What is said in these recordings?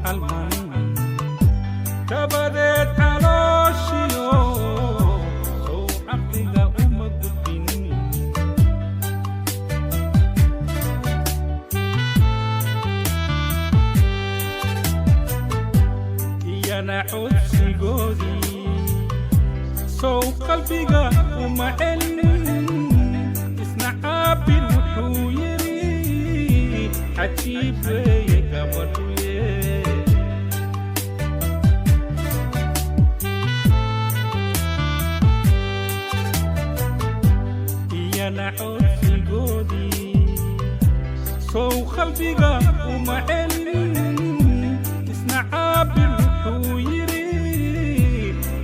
Calman dabadeed calooshiyo sow caqliga uma gudbin. Iyana codsigoodii sow qalbiga uma celin. Isna caabir wuxuu yidhi, cajiib weeye gabadhuye. Iyana codsigoodii sow qalbiga uma celin. Isna caabir wuxuu yidhi,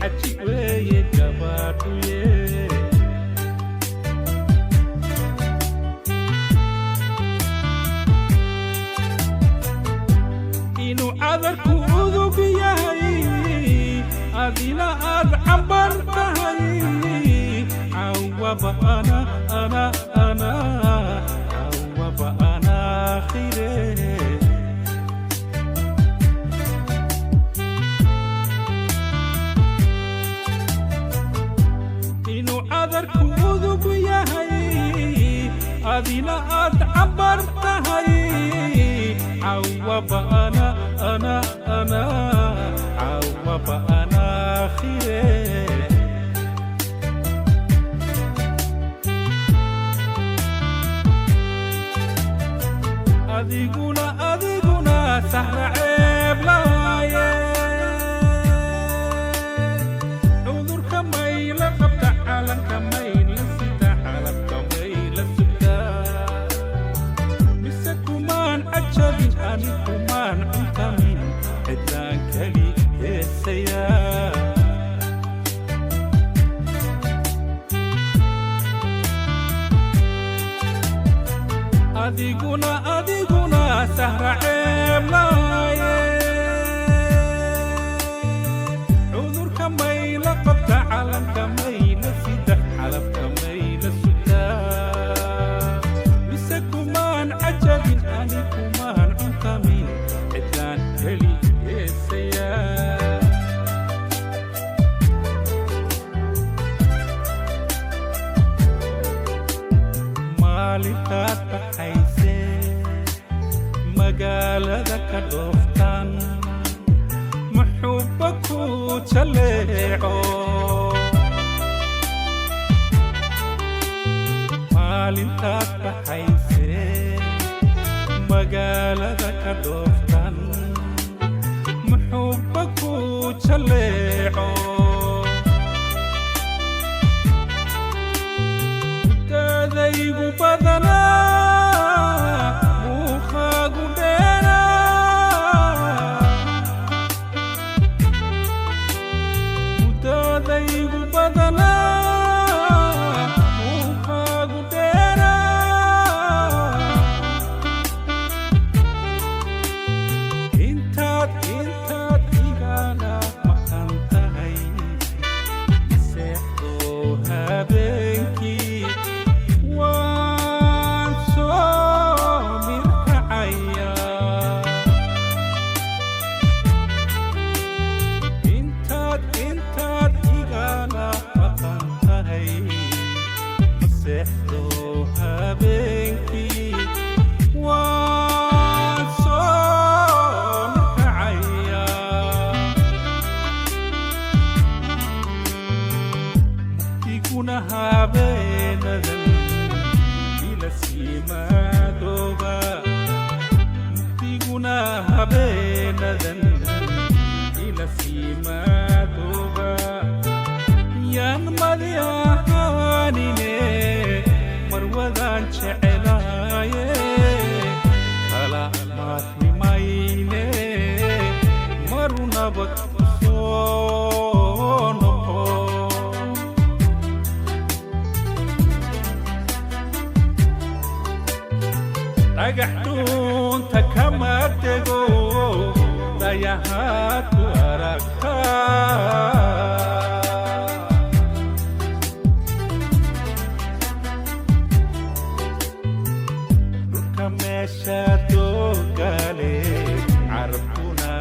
cajiib weeye gabadhuye. Inuu cadarku udug yahay, adina aad cambar tahay, cawaba ana ana ana cawaba anaakhire. Inuu cadarku udug yahay, adina aad cambar tahay, cawaba ana ana ana cawaba anaakhire. Adiguna adiguna sahra ceeb laaye, cudurka mayla qabta, calanka mayla sita, xalabka mayla sugtaa, mise kumaan cajabin, ani kumaan cuntamin, cidlaan keli heesaya. Adiguna adiguna sahra ceeb laaye, cudurka mayla qabta, calanka mayla sida, xalabka mayla sugtaa, mise kumaan cajabin, ani kumaan cuntamin, cidlaan heli heesaya. Maalintaad baxaysee magaalada ka dhooftaan, muxuuba ku jaleeco. Maalintaad baxaysee magaalada ka dhooftaan, muxuuba ku jaleeco. Mudadaygu badanaa, muuqaagu dheeraa. Mudadaygu badanaa, muuqaagu dheeraa. Intaad intaad igala maqan tahay, seexdo habeenkii, waan soo mirkacaya. Intaad intaad igala maqan tahay, seexdo habeenkii, waan soo mirkacaya. Iguna habeenadan ila siimaadooba, mugdiguna habeenadan ila siimaadooba, yaan madi ahaanine, marwadaan jecelaaye, kala maarmi mayne, maru nabad ku soo noqo. Dhagax dhuunta kama dego, dayahaad ku aragtaa. Dhulka meesha doogale, carabkuna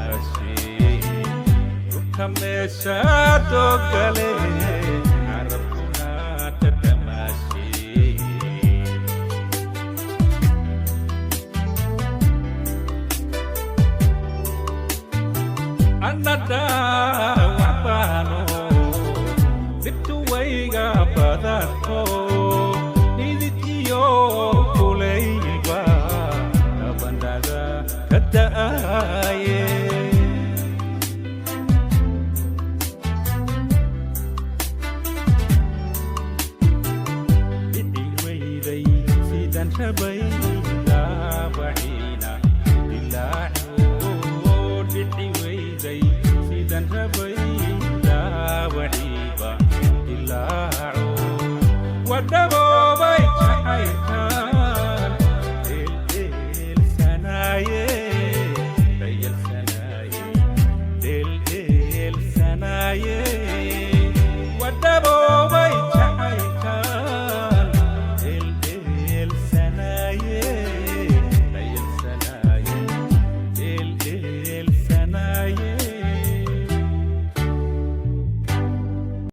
dhadhamaashay dhulka meesha doogale, carabkuna dhadhamaashay. Anna dhaawac baano, dhibtu wayga badato, dhidid iyo kulaylba dabandhaga ka da'aaye. Dhici weyday sidan rabay, daabaciina dilaaco. Dhici weyday sidan rabay, daawaciiba dilaaco. Wadhaboobay jacaylkan dheeldheelsanaaye, dayalsanaaye, dheeldheelsanaaye.